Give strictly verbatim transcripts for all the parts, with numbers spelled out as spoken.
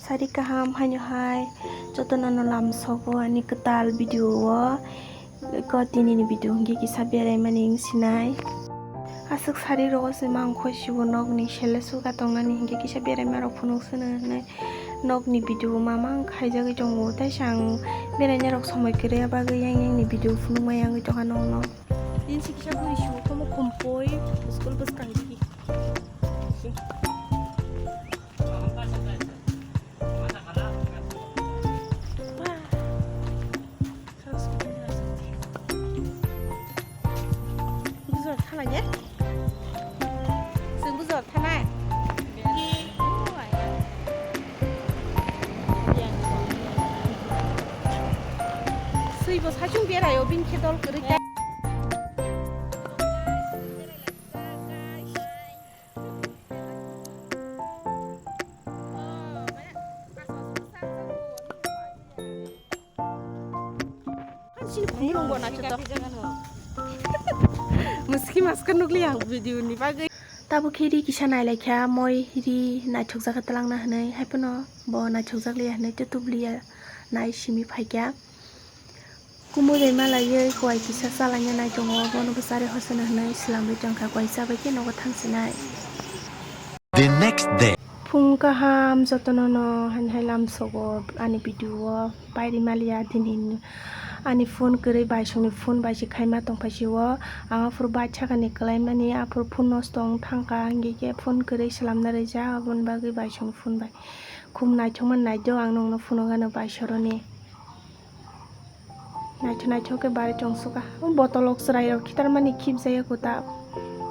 Sari kaham haino hai jotono no lamsogo ani kwtal video o. Ko tinini video hwnkhe kisa beraimani wng sinai. Aswk sari rogo se mang khoi sibo nokni sele suka tongnani hwnkhe kisa beraima rok phunuk sino hinwi nokni video o mama wng khaijagwi tongo. Taisa ang beraina rok somoi kwrwi bagwi yang yang ni video phunuk ma yangwi tongkha nokno. Din si kisa buri sibo khomo khompoi school bwskang digi. Bujor thanai ne? Chwng bujor thanai? Swibo sachung beraio bini khe dol kwrwi ta. Muski maska nukli ang video ni bagwi. Tabuk khe ri kisa nailaikha, moi ri naithokjakha twlangna hinwi, haiphano bo naithokjakliya hinwi tei tubliya nai simi phaikha. Kumui bai malaiwi kuai kisa chalaina nai tongo, bono bwcharwi hosono hinwi swlamwi tongkha, kuai chabai khe nogo thangsinai. The next day. Phung kaham jotono no haino hai lamsogo ani video o pairi maliya, tini ani phone kwrwi baisongni phone bai se khaima tongphai sio, ang aphuru bai sakani kwlaimani aphuru phone nosto wng thangkha, hingke khe phone kwrwi swlamna rijak, aboni bagwi baisongni phone bai khum naithokma naido, ang nongno phunukgano baisoroni. Naithok naithok khe bari chwngsukha. O botolrok chwrairok khitarmani khibjaya kwtal.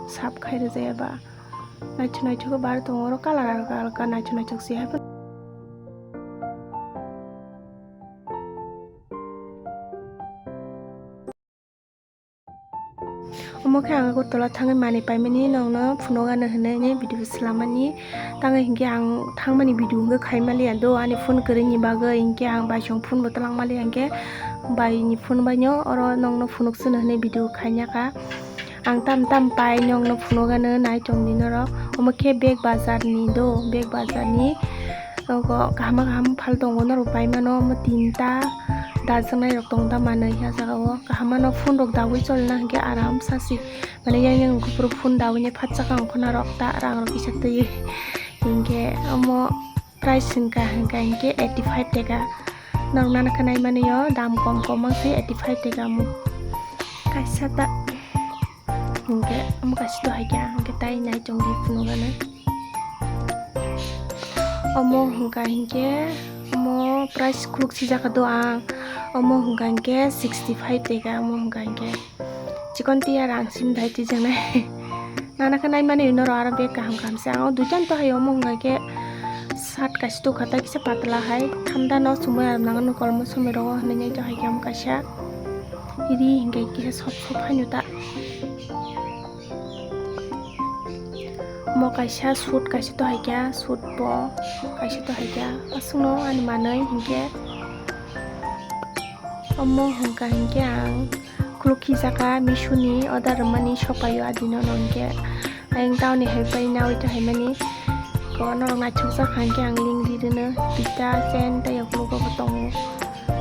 Sap khai rwjaya ba. Naithok naithok khe bari tongo. Oro colour alka alka naithok naithok se hai phano. Omo khe ang Agartala thangwi manwi paimani nongno phunukgano hinwi video swlammani. Tangwi hinkhe ang thangmani video hwnkhe khaimaliya do, ani phone kwrwini bagwi hinkhe ang baisong phone bo twlangmaliya hinkhe baini phone baino oro nongno phunuk sino hinwi video khainakha. Ang tam tam pai nongno phunukgano nai tongdi norok. Omo khe Bag Bazar ni do, Bag Bazar ni. Nogo kaham kaham phal tongo, norok pai mano omo tinta dajaknai rok tong da manwi ah jaga o. Kaham mano phone rok dawi cholna hinkhe aram sa si, mane yang yang buphuru phone dawi nai phat chakang khuna rok ta rang rok kisa twi. Hinkhe omo price hinkha hinkha hinkhe eighty five taka. Norok nana khe nai mani o dam kom kom mang se eighty five taka omo kaisa ta. Hinkhe omo kaisa dohai khe ang hinkhe tai nai tongdi phunukgano. Omo hwnkha hinkhe omo price khuluk sijak do ang. Omo hwnkha hinkhe sixty five taka, omo hwnkha hinkhe chikon tiya rang sim dai twijaknai. Nana khe naimani norok aro bag kaham kaham se. Ang o duitan to hai omo hwnkha hinkhe shirt kaisa tukha tai kisa patla hai. Thanda no chumui aro nango kolmo somoi rogo hinui nai to hai khe omo kaisa. Ri hinkhe kisa sop sop haino ta. Omo kaisa suit kaisa to hai khe, suit bo kaisa to hai khe. Aswkno ani manwi hinkhe omo hwnkha hinkhe ang khuluk khijaka Meesho ni order rwmani sopaio adino no hinkhe. Ayang taoni hai pai nawi to hai mani. Ko norok naithok jak kha hinkhe ang link ri rwno. Pita, chain tei uklogo bo tongo.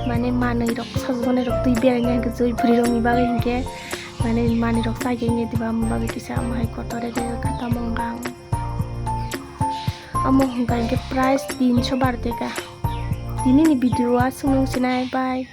Mane manwi rok sajagani rok twi beraina hinkhe joi bwrwi rokni bagwi hinkhe. Mane manwi rok chagini diba omo bagwi kisa omo hai kotor rega kha tamo wngkha ang. Omo hwnkha hinkhe price tinso baro taka. Tinini video o aswk nung sinai bye.